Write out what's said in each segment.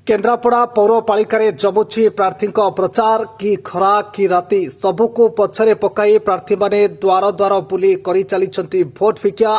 କେନ୍ଦ୍ରାପଡ଼ା ପୌରପାଳିକାରେ ଜମୁଛି ପ୍ରାର୍ଥୀଙ୍କ ପ୍ରଚାର। କି ଖରା କି ରାତି, ସବୁକୁ ପଛରେ ପକାଇ ପ୍ରାର୍ଥୀମାନେ ଦ୍ୱାର ଦ୍ୱାର ବୁଲି କରିଚାଲିଛନ୍ତି ଭୋଟ ଭିକ୍ଷା।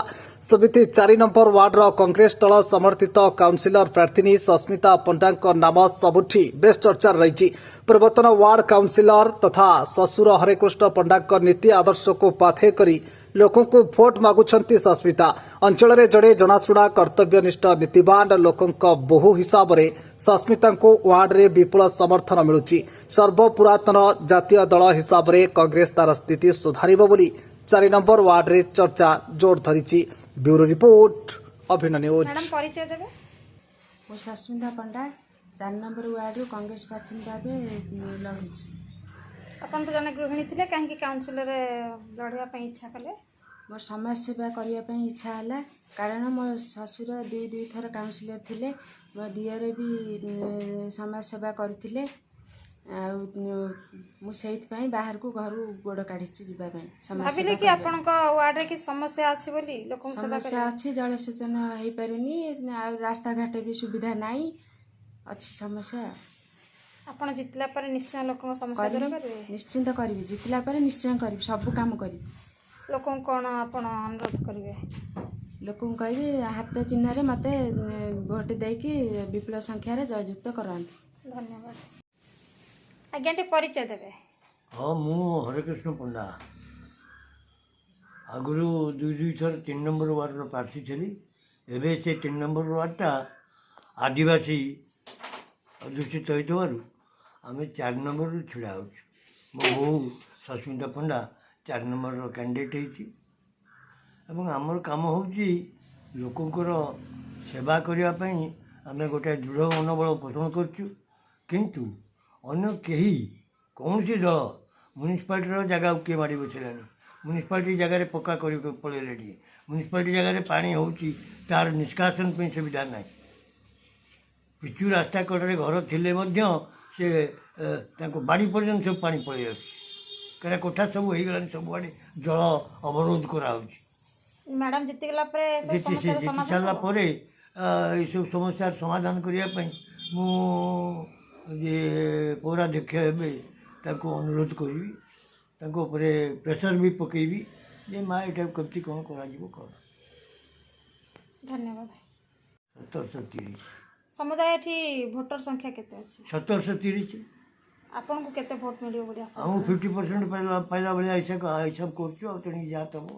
ସେମିତି 4 ନମ୍ବର ୱାର୍ଡର କଂଗ୍ରେସ ଦଳ ସମର୍ଥିତ କାଉନସିଲର ପ୍ରାର୍ଥିନୀ ସସ୍ମିତା ପଣ୍ଡାଙ୍କ ନାମ ସବୁଠି ବେଶ୍ ଚର୍ଚ୍ଚାରେ ରହିଛି। ପୂର୍ବତନ ୱାର୍ଡ କାଉନସିଲର ତଥା ଶ୍ୱଶୁର ହରେକୃଷ୍ଣ ପଣ୍ଡାଙ୍କ ନୀତି ଆଦର୍ଶକୁ ପାଥେୟ କରି ଲୋକଙ୍କୁ ଭୋଟ ମାଗୁଛନ୍ତି ସସ୍ମିତା। ଅଞ୍ଚଳରେ ଜଣେ ଜଣାଶୁଣା କର୍ତ୍ତବ୍ୟନିଷ୍ଠ ନୀତିବାନ ଲୋକଙ୍କ ବୋହୂ ହିସାବରେ ସସ୍ମିତାଙ୍କୁ ୱାର୍ଡରେ ବିପୁଳ ସମର୍ଥନ ମିଳୁଛି। ସର୍ବପୁରାତନ ଜାତୀୟ ଦଳ ହିସାବରେ କଂଗ୍ରେସ ତାର ସ୍ଥିତି ସୁଧାରିବ ବୋଲି 4 ନମ୍ବର ୱାର୍ଡରେ ଚର୍ଚ୍ଚା ଜୋର ଧରିଛି। ବ୍ୟୁରୋ ରିପୋର୍ଟ, ଅଭିନୟ ନ୍ୟୁଜ୍। ମ୍ୟାଡ଼ାମ୍, ପରିଚୟ ଦେବେ? ମୁଁ ସସ୍ମିତା ପଣ୍ଡା, 4 ନମ୍ବର ୱାର୍ଡ଼ରୁ କଂଗ୍ରେସ ପ୍ରାର୍ଥୀ ଭାବେ ଲଢ଼ୁଛି। ଆପଣ ତ ଜଣେ ଗୃହିଣୀ ଥିଲେ, କାହିଁକି କାଉନସିଲରେ ଲଢ଼ିବା ପାଇଁ ଇଚ୍ଛା କଲେ? ମୋର ସମାଜ ସେବା କରିବା ପାଇଁ ଇଚ୍ଛା ହେଲା, କାରଣ ମୋ ଶ୍ୱଶୁର ଦୁଇ ଦୁଇ ଥର କାଉନସିଲର ଥିଲେ। ମୋ ଦିଅର ବି ସମାଜ ସେବା କରୁଥିଲେ। ଆଉ ମୁଁ ସେଇଥିପାଇଁ ବାହାରକୁ ଘରୁ ଗୋଡ଼ କାଢ଼ିଛି ଯିବା ପାଇଁ ସମାଜ ଭାବିଲେ ସେବା କି କରିବା। ଆପଣଙ୍କ ୱାର୍ଡରେ କି ସମସ୍ୟା ଅଛି ବୋଲି ଲୋକଙ୍କୁ ସେବା ସମସ୍ୟା କରିବା ଅଛି, ଜଳସେଚନ ହେଇପାରୁନି, ଆଉ ରାସ୍ତାଘାଟ ବି ସୁବିଧା ନାହିଁ, ଅଛି ସମସ୍ୟା। ଆପଣ ଜିତିଲା ପରେ ନିଶ୍ଚୟ ଲୋକଙ୍କ ସମସ୍ୟା ଦୂର କରିବି। କରିବେ? ନିଶ୍ଚିନ୍ତ କରିବି। ଜିତିଲା ପରେ ନିଶ୍ଚୟ କରିବି, ସବୁ କାମ କରିବି। ଲୋକଙ୍କୁ କ'ଣ ଆପଣ ଅନୁରୋଧ କରିବେ? ଲୋକଙ୍କୁ କହିବି, ହାତ ଚିହ୍ନରେ ମୋତେ ଭୋଟ ଦେଇକି ବିପୁଳ ସଂଖ୍ୟାରେ ଜୟଯୁକ୍ତ କରାନ୍ତୁ। ଧନ୍ୟବାଦ ଆଜ୍ଞା। ଟିକେ ପରିଚୟ ଦେବେ? ହଁ, ମୁଁ ହରେକୃଷ୍ଣ ପଣ୍ଡା। ଆଗରୁ ଦୁଇ ଦୁଇ ଥର 3 ନମ୍ବର ୱାର୍ଡ଼ର ପ୍ରାର୍ଥୀ ଥିଲି। ଏବେ ସେ 3 ନମ୍ବର ୱାର୍ଡ଼ଟା ଆଦିବାସୀ ଅଧ୍ୟୁଷିତ ହୋଇଥିବାରୁ ଆମେ 4 ନମ୍ବରରୁ ଛିଡ଼ା ହେଉଛୁ। ମୋ ବୋହୂ ସସ୍ମିତା ପଣ୍ଡା 4 ନମ୍ବରର କ୍ୟାଣ୍ଡିଡେଟ୍ ହେଇଛି ଏବଂ ଆମର କାମ ହେଉଛି ଲୋକଙ୍କର ସେବା କରିବା ପାଇଁ ଆମେ ଗୋଟାଏ ଦୃଢ଼ ମନୋବଳ ପୋଷଣ କରୁଛୁ। କିନ୍ତୁ ଅନ୍ୟ କେହି କୌଣସି ଦଳ ମ୍ୟୁନିସିପାଲିଟିର ଜାଗାକୁ କିଏ ମାଡ଼ି ବସିଲାଣି, ମ୍ୟୁନିସିପାଲିଟି ଜାଗାରେ ପକ୍କା କରି ପଳେଇଲେଣି, ମ୍ୟୁନିସିପାଲିଟି ଜାଗାରେ ପାଣି ହେଉଛି, ତାର ନିଷ୍କାସନ ପାଇଁ ସୁବିଧା ନାହିଁ। ପିଚୁ ରାସ୍ତା କଡ଼ରେ ଘର ଥିଲେ ମଧ୍ୟ ସେ ତାଙ୍କ ବାଡ଼ି ପର୍ଯ୍ୟନ୍ତ ସବୁ ପାଣି ପଳେଇ ଆସୁଛି, କାହିଁକିନା କୋଠା ସବୁ ହେଇଗଲାଣି, ସବୁଆଡ଼େ ଜଳ ଅବରୋଧ କରାହେଉଛି। ମ୍ୟାଡ଼ାମ୍ ଜିତିଗଲା ପରେ ସବୁ ଜିତି ସମସ୍ୟାର ଜିତି ସମାଧାନ ସାରିଲା ହେବ? ପରେ ଏସବୁ ସମସ୍ୟାର ସମାଧାନ କରିବା ପାଇଁ ମୁଁ ଯେ ପୌରାଧ୍ୟକ୍ଷ ହେବେ, ତାଙ୍କୁ ଅନୁରୋଧ କରିବି, ତାଙ୍କ ଉପରେ ପ୍ରେସର ବି ପକାଇବି ଯେ ମା, ଏଇଟାକୁ କେମିତି କ'ଣ କରାଯିବ କ'ଣ। ଧନ୍ୟବାଦ। 1730। ସମୁଦାୟ ଏଠି ଭୋଟର ସଂଖ୍ୟା କେତେ ଅଛି? 1730। ଆପଣଙ୍କୁ କେତେ ଭୋଟ ମିଳିବ ବୋଲି ଆଶା? ଆମକୁ 50% ପାଇଲା ଭଳିଆ ହିସାବ କରୁଛୁ। ଆଉ ତେଣିକି ଯାହା ଦେବ।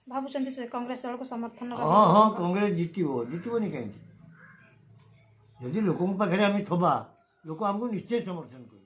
ଭାବୁଛନ୍ତି ସେ କଂଗ୍ରେସ ଦଳକୁ ସମର୍ଥନ ହଁ, କଂଗ୍ରେସ ଜିତିବ। ଜିତିବନି କାହିଁକି? ଯଦି ଲୋକଙ୍କ ପାଖରେ ଆମେ ଥବା, ଲୋକ ଆମକୁ ନିଶ୍ଚୟ ସମର୍ଥନ କରିବେ।